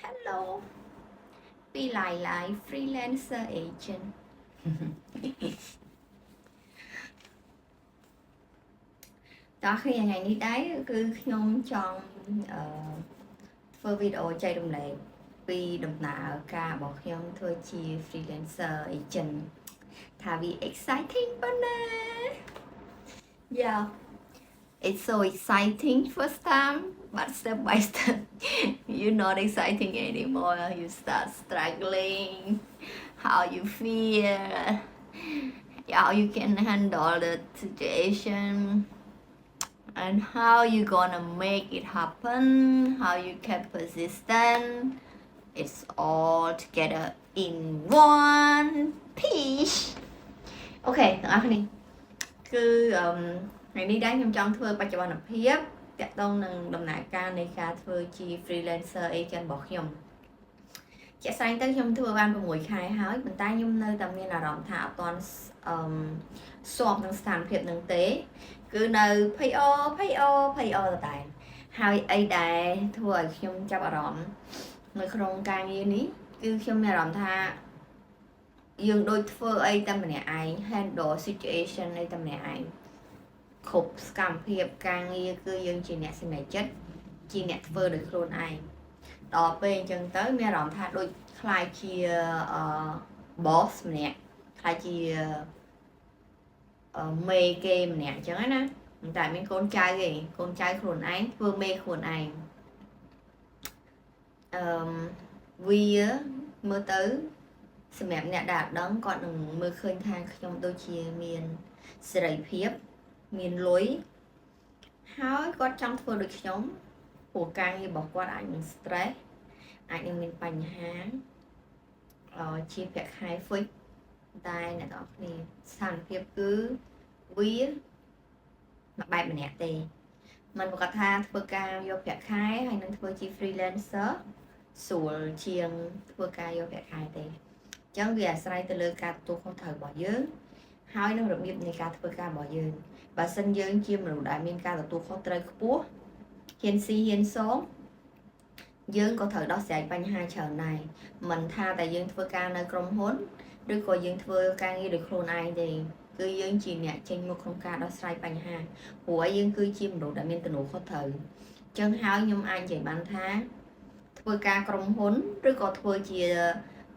Hello ពី Lai Lai freelancer agent តោះគ្នាថ្ងៃនេះដែរគឺខ្ញុំចង់អឺធ្វើវីដេអូចែករំលែកពីដំណើរការរបស់ខ្ញុំធ្វើជា freelancer agent ថាវា exciting ប៉ុណ្ណា Yeah, it's so exciting first time, but step by step you're not exciting anymore. You start struggling, how you feel, how you can handle the situation and how you gonna make it happen, how you keep persistent. It's all together in one piece. Okay ទាំងអស់គ្នាគឺអឺថ្ងៃនេះដែរខ្ញុំចង់ធ្វើបច្ចុប្បន្នភាពតាក់ទងនឹងដំណើរការនៃការធ្វើជា freelancer agent របស់ខ្ញុំជាក់ស្ដែងទៅខ្ញុំធ្វើបាន6ខែហើយប៉ុន្តែខ្ញុំនៅតែមានអារម្មណ៍ថាអត់ទាន់អឺស៊ាំនឹងស្ថានភាពនឹងទេ គឺនៅភ័យអភ័យអភ័យអតតែហើយអីដែលធ្វើឲ្យខ្ញុំចាប់អារម្មណ៍នៅក្នុងការងារនេះគឺខ្ញុំមានអារម្មណ៍ថាយើងដូចធ្វើអីតែម្នាក់ឯង handle situation អីតែម្នាក់ឯងគ្រប់សកម្មភាពការងារគឺយើងជាអ្នកសម្រេចចិត្តជាអ្នកធ្វើដោយខ្លួនឯងដល់ពេលអញ្ចឹងទៅមានអារម្មណ៍ថាដូចក្លាយជាអឺ boss ម្នាក់ក្លាយជាមេគេម្នាក់អញ្ចឹងណាតែមានកូនចៅឯងកូនចៅខ្លួនឯងធ្វើមេខ្លួនឯងអឺវាមើលទៅសម្រាប់អ្នកដែលអត់ដឹងគាត់នឹងមើលឃើញថាខ្ញុំដូចជាមានសេរីភាពមានលុយហើយគាត់ចង់ធ្វើដូចខ្ញុំព្រោះការងាររបស់គាត់អាចនឹង stress អាចនឹងមានបញ្ហាអឺជាប្រាក់ខែ fix តែអ្នកទាំងអស់គ្នាស្ថានភាពគឺវាមួយបែបម្នាក់ទេมันប្រកាសថាធ្វើការយកប្រាក់ខែហើយនឹងធ្វើជា freelancer ស្រួលជាងធ្វើការយកប្រាក់ខែទេអញ្ចឹងវាអាស្រ័យទៅលើការទទួលខុសត្រូវរបស់យើងហើយនឹងរបៀបនៃការធ្វើការរបស់យើងបើសិនយើងជាមនុស្សដែលមានការទទួលខុសត្រូវខ្ពស់ហ៊ានស៊ីហ៊ានសងយើងក៏ត្រូវដោះស្រាយបញ្ហាច្រើនដែរមិនថាតែយើងធ្វើការនៅក្រុមហ៊ុនឬក៏យើងធ្វើការងារដោយខ្លួនឯងទេគឺយើងជាអ្នកចេញមកក្នុងការដោះស្រាយបញ្ហាព្រោះយើងគឺជាមនុស្សដែលមានទំនួលខុសត្រូវអញ្ចឹងហើយខ្ញុំអាចនិយាយបានថាធ្វើការក្រុមហ៊ុនឬក៏ធ្វើជា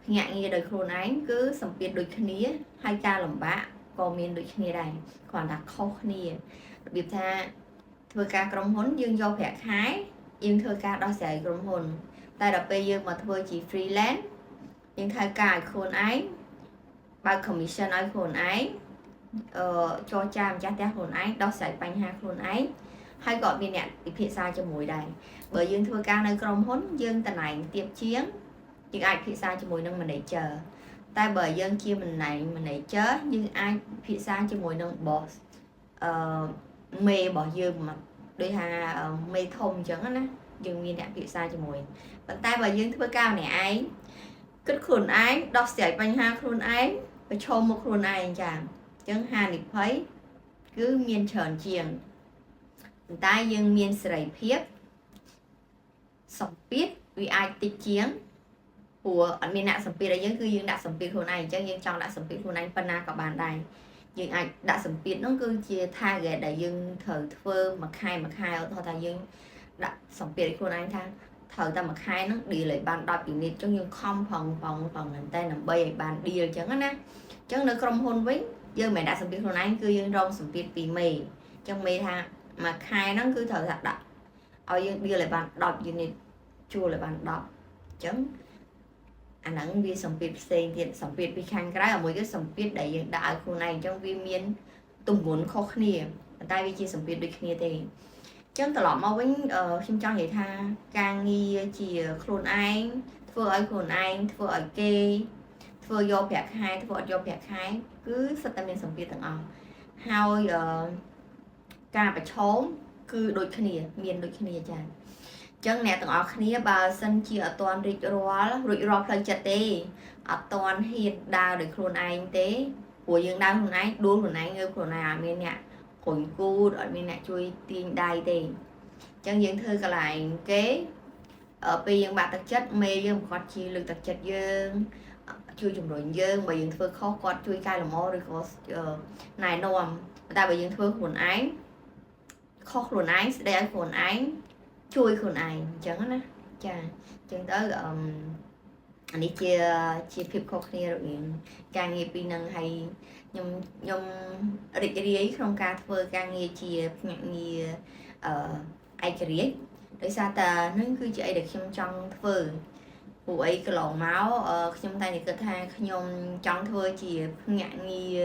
ភ្នាក់ងារដោយខ្លួនឯងគឺសម្ពាធដូចគ្នាហើយការលំបាកក៏មានដូចគ្នាដែរគ្រាន់តែខុសគ្នារបៀបថាធ្វើការក្រុមហ៊ុនយើងយកប្រាក់ខែយើងធ្វើការដោះស្រាយក្រុមហ៊ុនតែដល់ពេលយើងមកធ្វើជា freelance យើងធ្វើការឲ្យខ្លួនឯងបើក commission ឲ្យខ្លួនឯងអឺចរចាម្ចាស់ផ្ទះខ្លួនឯងដោះស្រាយបញ្ហាខ្លួនឯងហើយក៏មានអ្នកពិភាក្សាជាមួយដែរបើយើងធ្វើការនៅក្រុមហ៊ុនយើងតំណែងទៀបជាងយើងអាចពិភាក្សាជាមួយនឹង manager តែបើយើងជាតំណែង manager យើងអាចពិភាក្សាជាមួយនឹង boss អឺមេរបស់យើងមកដូចថាមេធំអញ្ចឹងណាយើងមានអ្នកពិភាក្សាជាមួយប៉ុន្តែបើយើងធ្វើការម្នាក់ឯងគិតខ្លួនឯងដោះស្រាយបញ្ហាខ្លួនឯងប្រឈមមុខខ្លួនឯងចាអញ្ចឹងហានិភ័យគឺមានច្រើនជាងប៉ុន្តែយើងមានសេរីភាពសម្ពាធវាអាចតិចជាងព្រោះអត់មានអ្នកសម្ពាធឲ្យយើងគឺយើងដាក់សម្ពាធខ្លួនឯងអញ្ចឹងយើងចង់ដាក់សម្ពាធខ្លួនឯងប៉ុណ្ណាក៏បានដែរយើងអាចដាក់សម្ពាធនោះគឺជា target ដែលយើងត្រូវធ្វើមួយខែមួយខែឧទាហរណ៍ថាយើងដាក់សម្ពាធឲ្យខ្លួនឯងថាត្រូវតែមួយខែហ្នឹង deal ឲ្យបាន10 unit អញ្ចឹងយើងខំប្រឹងប្រឹងប្រឹងមែនតើដើម្បីឲ្យបាន deal អញ្ចឹងណាអញ្ចឹងនៅក្រុមហ៊ុនវិញយើងមិនមែនដាក់សម្ពាធខ្លួនឯងគឺយើងរងសម្ពាធពីមេអញ្ចឹងមេថាមួយខែហ្នឹងគឺត្រូវថាដាក់ឲ្យយើង deal ឲ្យបាន10 unit ជួលឲ្យបាន10អញ្ចឹងអាហ្នឹងវាសម្ពាធផ្សេងទៀតសម្ពាធពីខាងក្រៅអាមួយគឺសម្ពាធដែលយើងដាក់ឲ្យខ្លួនឯងអញ្ចឹងវាមានទម្ងន់ខុសគ្នាប៉ុន្តែវាជាសម្ពាធដូចគ្នាទេអញ្ចឹងត្រឡប់មកវិញខ្ញុំចង់និយាយថាការងារជាខ្លួនឯងធ្វើឲ្យខ្លួនឯងធ្វើឲ្យគេធ្វើយកប្រាក់ខែធ្វើអត់យកប្រាក់ខែគឺសុទ្ធតែមានសម្ពាធទាំងអស់ហើយការប្រឈមគឺដូចគ្នាមានដូចគ្នាចា៎ចឹងអ្នកទាំងអស់គ្នាបើសិនជាអត់ទាន់រីករាល់រួចរាល់ផ្លូវចិត្តទេអត់ទាន់ហ៊ានដើរដោយខ្លួនឯងទេព្រោះយើងដើរខ្លួនឯងដួលខ្លួនឯងងើបខ្លួនឯងអត់មានអ្នករុញគូតអត់មានអ្នកជួយទាញដៃទេអញ្ចឹងយើងធ្វើកន្លែងគេ ពេលយើងបាក់ទឹកចិត្តមេយើងប្រកាសជាលើកទឹកចិត្តយើងជួយជំរុញយើងបើយើងធ្វើខុសគាត់ជួយកែលម្អឬក៏ណែនាំតែបើយើងធ្វើខ្លួនឯងខុសខ្លួនឯងស្ដីឲ្យខ្លួនឯងជួយខ្លួនឯងអញ្ចឹងណាចាអញ្ចឹងទៅអឺអានេះជាភាពខុសគ្នារវាងការងារពីរនឹងហើយខ្ញុំរីករាយក្នុងការធ្វើការងារជាភ្នាក់ងារឯករាជ្យដោយសារតែនឹងគឺជាអីដែលខ្ញុំចង់ធ្វើព្រោះអីកន្លងមកខ្ញុំតែងតែគិតថាខ្ញុំចង់ធ្វើជាភ្នាក់ងារ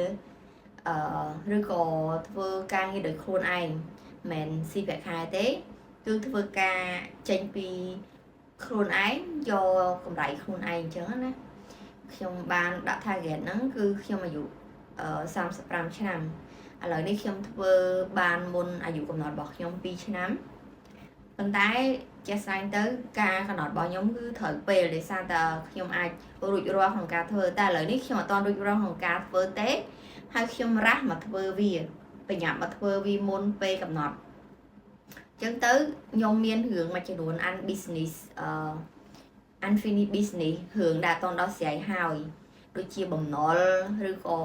ឬក៏ធ្វើការងារដោយខ្លួនឯងមិនស៊ីប្រាក់ខែទេគឺធ្វើការចេញពីខ្លួនឯងយកកម្រៃខ្លួនឯងអញ្ចឹងណាខ្ញុំបានដាក់ target ហ្នឹងគឺខ្ញុំអាយុ35ឆ្នាំឥឡូវនេះខ្ញុំធ្វើបានមុនអាយុកំណត់របស់ខ្ញុំ2ឆ្នាំប៉ុន្តែជាក់ស្ដែងទៅការកំណត់របស់ខ្ញុំគឺត្រូវពេលដោយសារតែខ្ញុំអាចរួចរាល់ក្នុងការធ្វើតែឥឡូវនេះខ្ញុំអត់ទាន់រួចរាល់ក្នុងការធ្វើទេហើយខ្ញុំ rush មកធ្វើវាបញ្ញាប់មកធ្វើវាមុនពេលកំណត់ចឹងទៅខ្ញុំមានរឿងមួយចំនួន unfinished business រឿងដែលអត់ទាន់ដោះស្រាយហើយដូចជាបំណុលឬក៏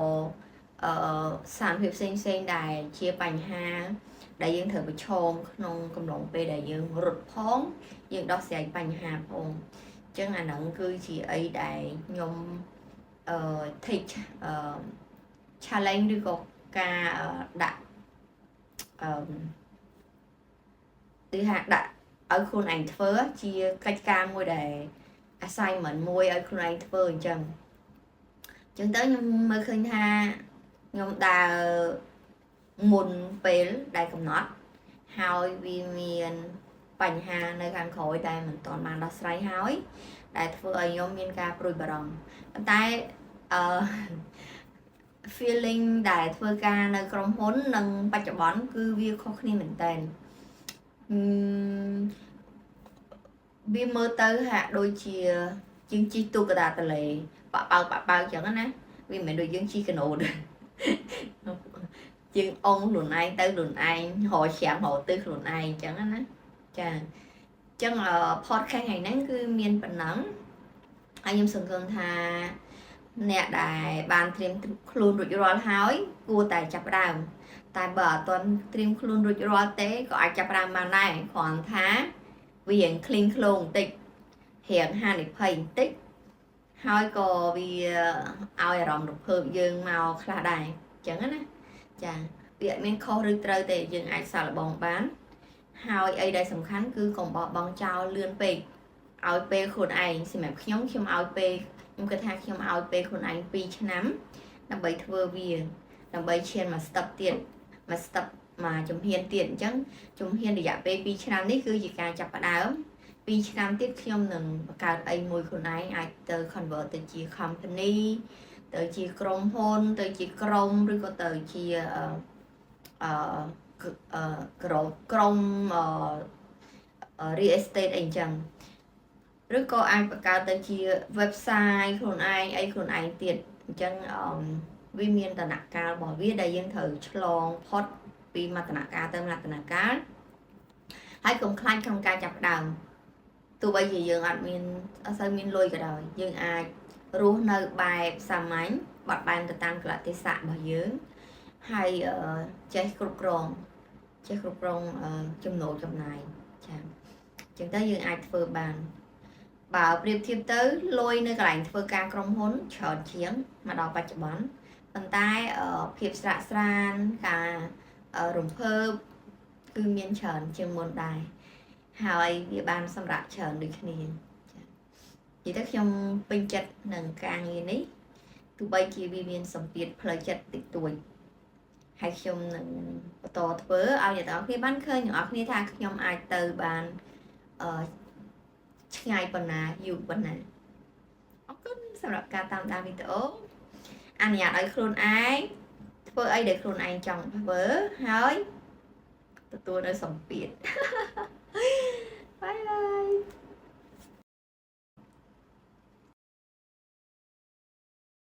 ស្ថានភាពផ្សេងផ្សេងដែលជាបញ្ហា ដែលយើងត្រូវប្រឈមក្នុងកំឡុងពេលដែលយើងរត់ផងយើងដោះស្រាយបញ្ហាផងអញ្ចឹងអាហ្នឹងគឺជាអីដែលខ្ញុំtake challenge ឬក៏ការដាក់គឺថាដាក់ឲ្យខ្លួនឯងធ្វើជាកិច្ចការមួយដែល assignment មួយឲ្យខ្លួនឯងធ្វើអញ្ចឹងអញ្ចឹងទៅខ្ញុំមើលឃើញថាខ្ញុំដើរមុនពេលដែលកំណត់ហើយវាមានបញ្ហានៅខាងក្រោយដែលមិនទាន់បានដោះស្រាយហើយដែលធ្វើឲ្យខ្ញុំមានការព្រួយបារម្ភប៉ុន្តែfeeling ដែលធ្វើការនៅក្រុមហ៊ុននិងបច្ចុប្បន្នគឺវាខុសគ្នាមែនតើវាមើលទៅហាក់ដូចជាជាងជិះទូកកដាតលេបាក់ប៉ៅបាក់ប៉ៅចឹងណាវាមិនមែនដូចយើងជិះកាណូតជាងអងខ្លួនឯងទៅខ្លួនឯងរកច្រាំងរកទិសខ្លួនឯងចឹងណាចាអញ្ចឹង podcast ថ្ងៃហ្នឹងគឺមានប៉ុណ្ណឹងហើយខ្ញុំសង្ឃឹមថាអ្នកដែលបានត្រៀមខ្លួនរួចរាល់ហើយគួរតែចាប់ផ្ដើមតែបើអត់ទាន់ត្រៀមខ្លួនរួចរាល់ទេក៏អាចចាប់ផ្ដើមបានដែរគ្រាន់ថាវារៀងឃ្លីងឃ្លោងបន្តិចរៀងហានិភ័យបន្តិចហើយក៏វាឲ្យអារម្មណ៍រំភើបយើងមកខ្លះដែរអញ្ចឹងណាចាវាអត់មានខុសឬត្រូវទេយើងអាចសាកល្បងបានហើយអីដែលសំខាន់គឺកុំបោះបង់ចោលលឿនពេកឲ្យពេលខ្លួនឯងសម្រាប់ខ្ញុំខ្ញុំឲ្យពេលខ្ញុំគិតថាខ្ញុំឲ្យពេលខ្លួនឯង2ឆ្នាំដើម្បីធ្វើវាដើម្បីឈានមួយ step ទៀតមួយ step មួយជំហានទៀតអញ្ចឹងជំហានរយៈពេល2ឆ្នាំនេះគឺជាការចាប់ផ្ដើម2ឆ្នាំទៀតខ្ញុំនឹងបង្កើតអីមួយខ្លួនឯងអាចទៅ convert ទៅជា company ទៅជាក្រុមហ៊ុនទៅជាក្រុមឬក៏ទៅជាអឺក្រុមក្រុមអឺ real estate អីចឹងឬក៏អាចបង្កើតទៅជា website ខ្លួនឯងអីខ្លួនឯងទៀតអញ្ចឹងអឺវាមានដំណាក់កាលរបស់វាដែលយើងត្រូវឆ្លងផុតពីមួយដំណាក់កាលទៅមួយដំណាក់កាលហើយកុំខ្លាចក្នុងការចាប់ផ្ដើមទោះបីជាយើងអត់មានអត់សូវមានលុយក៏ដោយយើងអាចរស់នៅបែបសាមញ្ញបត់បែនទៅតាមកលៈទេសៈរបស់យើងហើយចេះគ្រប់គ្រងចេះគ្រប់គ្រងចំណូលចំណាយចាអញ្ចឹងទៅយើងអាចធ្វើបានបើប្រៀបធៀបទៅលុយនៅកន្លែងធ្វើការក្រុមហ៊ុនច្រើនជាងមកដល់បច្ចុប្បន្នប៉ុន្តែភាពស្រាកស្រានការរំភើបគឺមានច្រើនជាងមុនដែរហើយវាបានសម្រាប់ច្រើនដូចគ្នាចានិយាយទៅខ្ញុំពេញចិត្តនឹងការងារនេះទោះបីជាវាមានសម្ពាធផ្លូវចិត្តតិចតួចហើយខ្ញុំនឹងបន្តធ្វើឲ្យអ្នកទាំងអស់គ្នាបានឃើញទាំងអស់គ្នាថាខ្ញុំអាចទៅបានឆ្ងាយប៉ុណ្ណាយូរប៉ុណ្ណាអរគុណសម្រាប់ការតាមដានវីដេអូអនុញ្ញាតឲ្យខ្លួនឯងធ្វើអីដែលខ្លួនឯងចង់ធ្វើហើយទទួលនៅសម្ពាធ bye bye.